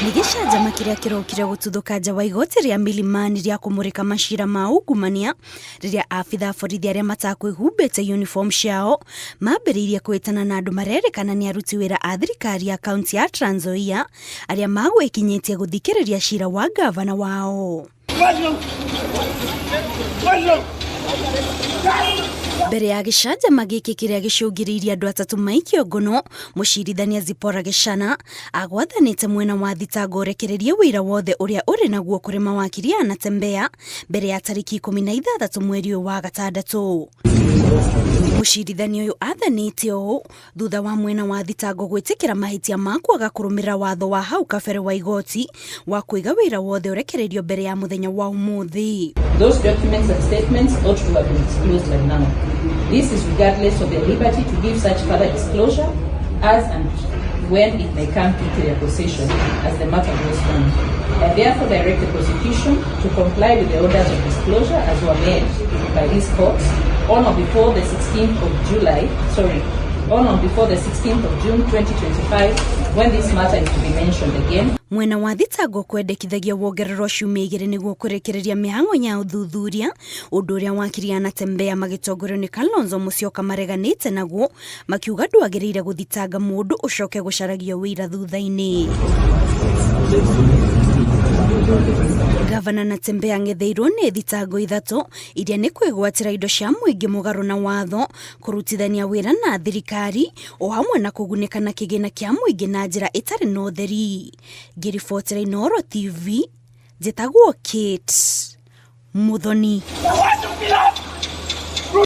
Nĩ gĩcanjama kĩrĩa kĩrokire gũtuthũka nja wa igoti rĩa Milimani rĩa kũmũrĩka macira ma ungumania rĩrĩa abitha a borithi arĩa matakwĩhumbĩte uniform ciao mambĩrĩirie kwĩtana na andũ marerĩkana nĩ aruti wĩra a thirikari ya kaunti ya Trans Nzoia arĩa magwĩkinyĩtie gũthikĩrĩria cira wa ngavana wao. Mbere ya gĩcanjama gĩkĩ kĩrĩa gĩcũngĩrĩirie andũ atatũ maikio ngono, mũcirithania Zipporah Gĩchana agwathanĩte mwena wa thitango ũrekererie ũira wothe ũrĩa ũrĩ naguo kũrĩ mawakiri a Natembeya mbere ya tarĩki 16 mweri ũyũ wa gatandatũ. Mũcirithania ũyũ athanĩte ũũ thutha wa mwena wa thitango gwĩtĩkĩra mahĩtia ma kwaga kũrũmĩrĩra watho wa hau kabere wa igoti wa kũiga wĩra wothe ũrekereirio mbere ya mũthenya wa ũmũthĩ. Those documents and statements ought to have been disclosed by now. This is regardless of their liberty to give such further disclosure as and when it may come into their possession as the matter goes on. I therefore direct the prosecution to comply with the orders of disclosure as were made by this court on or before the 16th of July, sorry, on or before the 16th of June 2025 when this matter is to be mentioned again. Mwena wa thitango kwendekithagia wongererwo ciumia igĩrĩ nĩguo kũrĩkĩrĩria mĩhang'o ya ũthuthuria, ũndũ ũrĩa wakiri Anatembea magĩtongorio nĩ Kalonzo Musyoka mareganĩte naguo, makiuga ndwagĩrĩire gũthitanga mũndũ ũcoke gũcaragio wĩira thutha-inĩ. Gavana Natembeya ang'etheirwo nĩ thitango ithatũ iria nĩ kwĩgwatĩra indo cia mũingĩ mũgarũ na watho, kũrutithania wĩra na thirikari o hamwe na kũgunĩka na kĩgĩna kĩa mũingĩ na njĩra ĩtarĩ na ũtheri. Ngĩribotera Inooro TV, njĩtagwo Kate Muthoni.